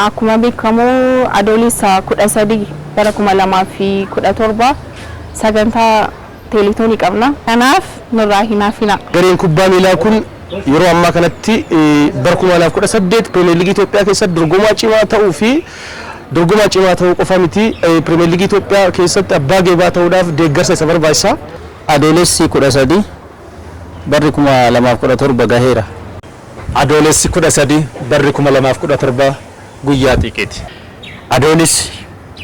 Akkuma beekamu Adoolessa 13 bara 2017 sagantaa teeletoonii qabna. Kanaaf nurraa hin hafina. Gareen kubbaa miilaa kun yeroo ammaa kanatti bara 2018 Pirimeer Liigii Itoophiyaa keessatti dorgomaa cimaa ta'uu fi dorgomaa cimaa ta'uu qofa miti, Pirimeer Liigii Itoophiyaa keessatti abbaa geebaa ta'uudhaaf deeggarsa isa barbaachisa. Adoolessi 13 barri 2017 gaheera. Adoolessi 13 barri 2017 guyyaa xiiqiiti. Adoolessi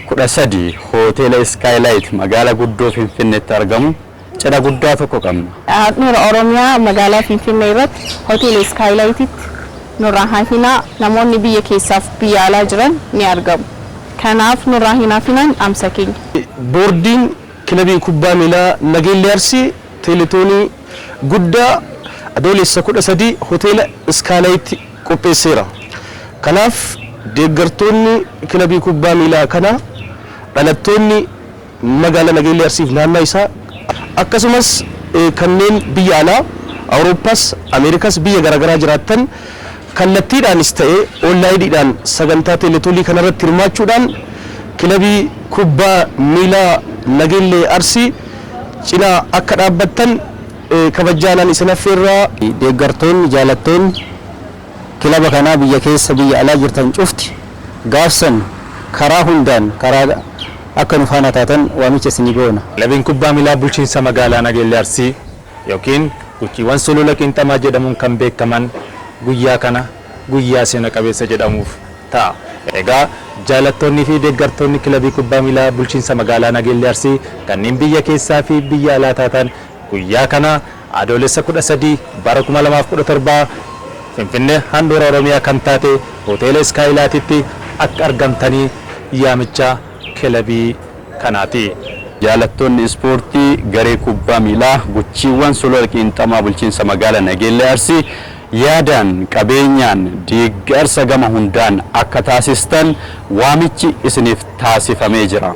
13 Hoteela Iskaayilaayit magaalaa guddoo Finfinneetti argamu cidha guddaa tokko qabna. Handhuura Oromiyaa magaalaa Finfinnee irratti Hoteela Iskaayilaayititti nurraa hafinaa, namoonni biyya keessaaf biyya alaa jiran ni argamu. Kanaaf nurraa hin hafinaan dhaamsa keenya. Boordiin kilabii kubbaa miilaa Nageellee Arsii teeletoonii guddaa Adoolessa 13 Hoteela Iskaalaayitti qopheesseera. Kanaaf deeggartoonni kilabii kubbaa miilaa kanaa, dhalattoonni magaalaa Nageellee Arsiif naannaa isaa, akkasumas kanneen biyya alaa Awurooppaas Ameerikaas biyya garaagaraa jiraattan kallattiidhaanis ta'e onlaayiniidhaan sagantaa teeletoonii kanarratti hirmaachuudhaan kilabii kubbaa miilaa Nageellee Arsii cinaa akka dhaabbattan kabajaanaan isin affeerraa. Deeggartoonni, jaalattoonni kilaba kanaa biyya keessa biyya alaa jirtan cufti gaafsan karaa hundaan karaa akka nu faana taatan waamicha isinii goona. Kilabiin kubbaa miilaa bulchiinsa magaalaa Nageellee Arsii yookiin Guchiiwwan Sulula Qiinxamaa jedhamuun kan beekaman guyyaa kana guyyaa seena qabeessa jedhamuuf ta'a. Egaa jaalattoonnii fi deeggartoonni kilabii kubbaa miilaa bulchiinsa magaalaa Nageellee Arsii kanneen biyya keessaa fi biyya alaa taatan guyyaa kana Adoolessa 13 bara 2017 Finfinnee handhuura Oromiyaa kan taate Hoteela Iskaayilaatitti akka argamtanii yaamicha kilabii kanaati. Jaalattoonni ispoortii garee kubbaa miilaa Guchiiwwan Sulula Qiinxamaa bulchiinsa magaalaa Nageellee Arsii yaadaan, qabeenyaan deeggarsa gama hundaan akka taasistan waamichi isiniif taasifamee jira.